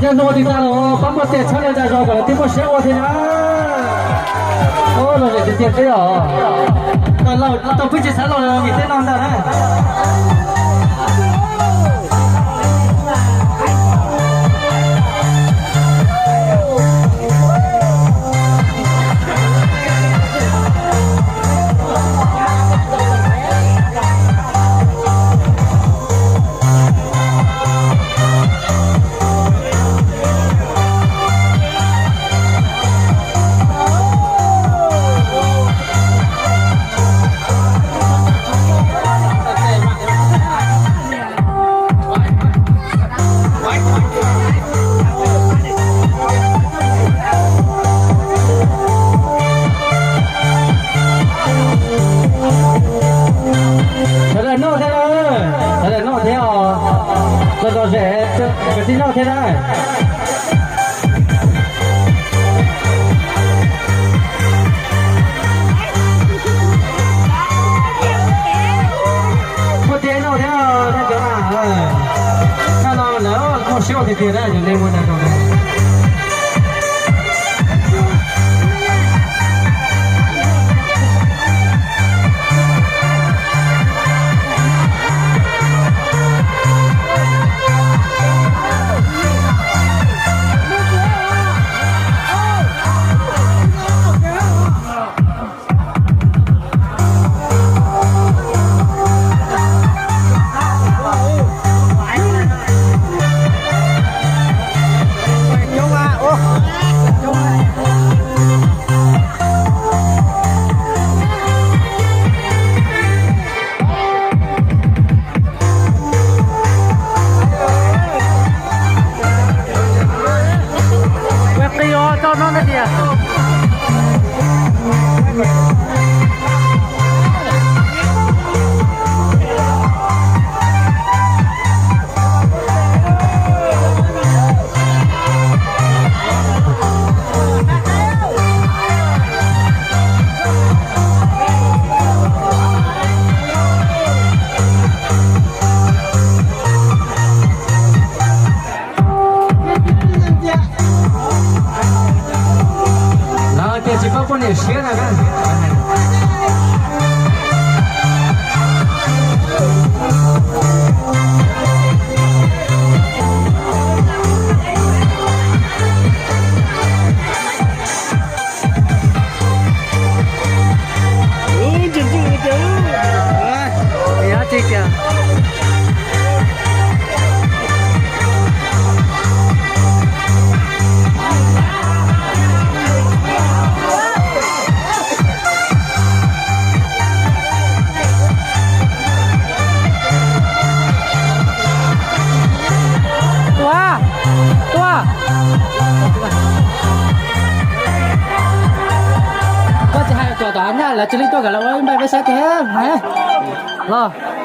Hnub ua tig tag los pab muaj tias txhawb nqa zog kom lawv thiaj muaj siab ua thiab na. Lom zem tiag tiag thiab os. Tau peb tsis xav los vim tej no ntag na. Sawv daws noj thiab na, sawv daws noj thiab os, los lom zem, kawg tib noj thiab na. Muaj tiag noj thiab, nej cov na, no lawv muaj siab tiag tiag na, yog nej muaj ntau rau na. Lawv tias tsis paub poj niam siab na. Tua, tua. Koj tsis hais tua tom na, lawv cia li tuaj kom lawv ua ib npaim peb saib tiag mas. Los.